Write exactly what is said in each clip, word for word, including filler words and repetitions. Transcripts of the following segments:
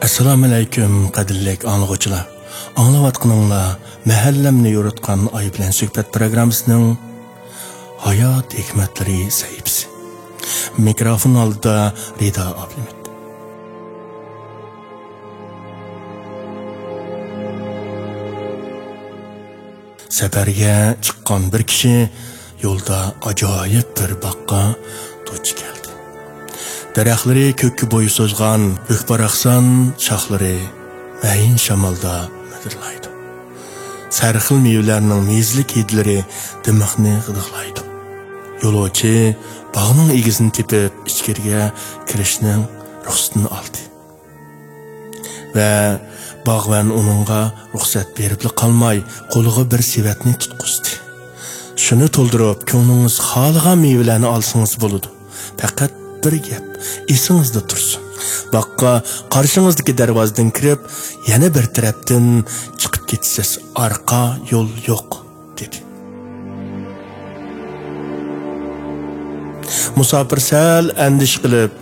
ئەسسالامۇئەلەيكۇم، قەدىرلىك ئاڭلىغۇچىلار. ئاڭلاۋاتقىنىڭلار مەھەللەمنى يورۇتقان ئاي بىلەن سۆھبەت پروگراممىسىنىڭ ھايات ھېكمەتلىرى سەھىپىسى. مىكروفون ئالدىدا رىدا ئابلىمىت. سەپەرگە چىققان بىر كىشى يولدا ئاجايىپ بىر باغقا دۇچ كەلدى. دەرەخلىرى كۆككە بوي سوزغان، بۆك-باراقسان شاخلىرى مەيىن شامالدا مىدىرلايدۇ. سەرخىل مېۋىلەرنىڭ مېزىلىك ھىدلىرى دىمىقنى غىدىقلايدۇ. يولۇچى باغنىڭ ئىگىسىنى تېپىپ، ئىچكىرىگە كىرىشنىڭ رۇخسىتىنى ئالدى. ۋە باغۋەن ئۇنىڭغا رۇخسەت بېرىپلا قالماي، قولىغا بىر سېۋەتنى تۇتقۇزدى. «شۇنى تولدۇرۇپ، كۆڭلىڭىز خالىغان مېۋىلەرنى ئالسىڭىز بولىدۇ. پەقەت بىر گەپ ئېسىڭىزدە تۇرسۇن. باغقا قارشىڭىزدىكى دەرۋازىدىن كىرىپ، يەنە بىر تەرەپتىن چىقىپ كېتىسىز. ئارقا يول يوق» دېدى. مۇساپىر سەل ئەندىشە قىلىپ،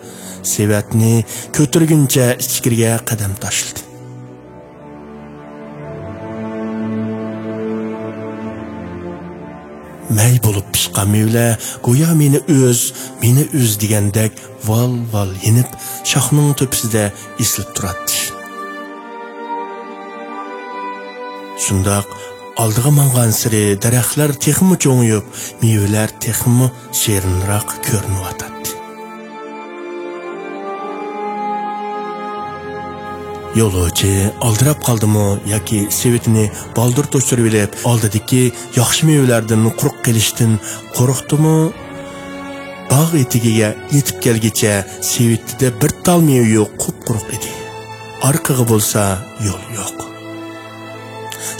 سېۋەتنى كۆتۈرگىنىچە ئىچكىرىگە قەدەم تاشلىدى. مەي بولۇپ پىشقان مېۋىلەر گويا «مېنى ئۈز، مېنى ئۈز» دېگەندەك ۋال-ۋال يېنىپ، شاخنىڭ تۆپىسىدە ئېسىلىپ تۇراتتى. شۇنداق ئالدىغا ماڭغانسېرى دەرەخلەر تېخىمۇ چوڭىيىپ، مېۋىلەر تېخىمۇ شېرىنراق كۆرۈنۈۋاتاتتى. يولۇچى ئالدىراپ قالدىمۇ ياكى سېۋىتىنى بالدۇر توشتۇرۇۋېلىپ، ئالدىدىكى ياخشى مېۋىلەردىن قۇرۇق قېلىشتىن قورقتىمۇ، باغ ئېتىكىگە يېتىپ كەلگىچە سېۋىتىدە بىر تال مېۋە يوق، قۇپقۇرۇق ئىدى. ئارقىغا بولسا يول يوق.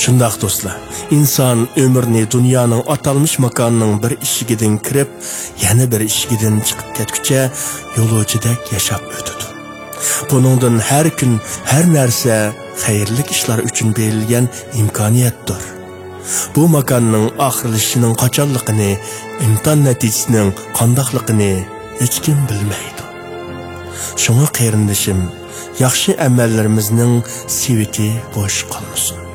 شۇنداق دوستلار، ئىنسان ئۆمرىنى دۇنيانىڭ ئاتالمىش ماكانىنىڭ بىر ئىشىكىدىن كىرىپ، يەنە بىر ئىشىكىدىن چىقىپ كەتكۈچە يولۇچىدەك ياشاپ ئۆتىدۇ. بۇنىڭدىن ھەر كۈن ھەر نەرسە خەيرلىك ئىشلار ئۈچۈن بېرىلگەن ئىمكانىيەتتۇر. بۇ ماكاننىڭ ئاخىرلىشىشىنىڭ قاچانلىقىنى، ئىمتىھان نەتىجىسىنىڭ قانداقلىقىنى ھېچكىم بىلمەيدۇ. شۇڭا قېرىندىشىم، ياخشى ئەمەللىرىمىزنىڭ سېۋىتى بوش قالمىسۇن.